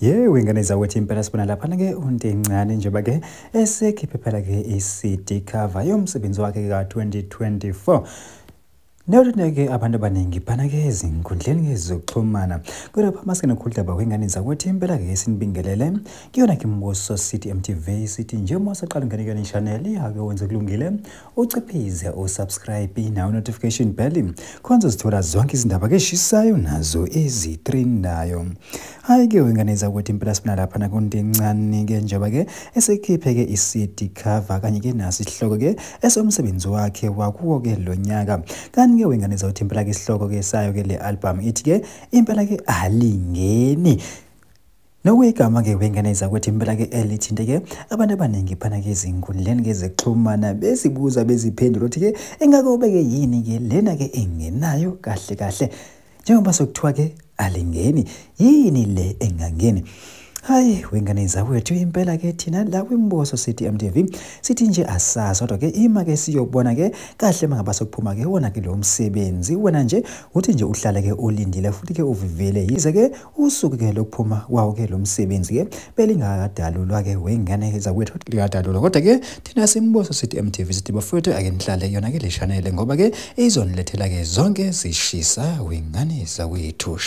Yewe ingane zakwethu impela sibona laphana-ke uNtencane njengoba-ke esekhiphe phela-ke i-CD cover yomsebenzi wakhe ka-2024. Newuthi-ke abantu abaningi phana-ke ezinkundleni zokuxhumana. Kodwa phambili nokhudlaba kwengane zakwethu impela-ke sinibingelele kuyona-ke Mbuso City MTV, sithi nje uma usaqala ungene kuyona i-channel ake wenze kulungile uciphize usubscribe nawo notification bell khonze uzithola zonke izindaba ke eshisayo nazo ezitrendayo. Hhayi-ke wengane zakwethu impela sibona laphana kuNtencane-ke njengoba-ke esekhiphe-ke i-CD cover kanye-ke naso isihloko-ke esomsebenzi wakhe wakuwo-ke lo nyaka. Kanti-ke wengane zakwethu impela-ke isihloko-ke sayo-ke le album ithi-ke impela-ke alingeni. Nokuyigama-ke wengane zakwethu impela-ke elithinte-ke abantu abaningi phana-ke ezinkundleni-ke zekuxhumana bezibuza beziphendula ukuthi-ke engakube-ke yini-ke lena-ke engenayo kahle kahle njengoba sekuthiwa-ke alingeni, yini le engangeni? Hayi wengane zakwethu impela-ke thina la kwiMbuso City MTV sithi nje asazi, kodwa-ke ima-ke siyobona-ke kahle uma ngaba sekuphuma-ke wona-ke lo msebenzi. Wena nje uthi nje uhlale-ke ulindile futhi-ke uvivile, yize-ke usuku-ke lokuphuma kwawo-ke lo msebenzi-ke belingakadalulwa-ke wengane zakwethu likadalulwa, kodwa-ke thina siMbuso City MTV sithi bafowethu ake nihlale yona-ke le channel ngoba-ke izonilethela-ke zonke zishisa wengane zakwethu.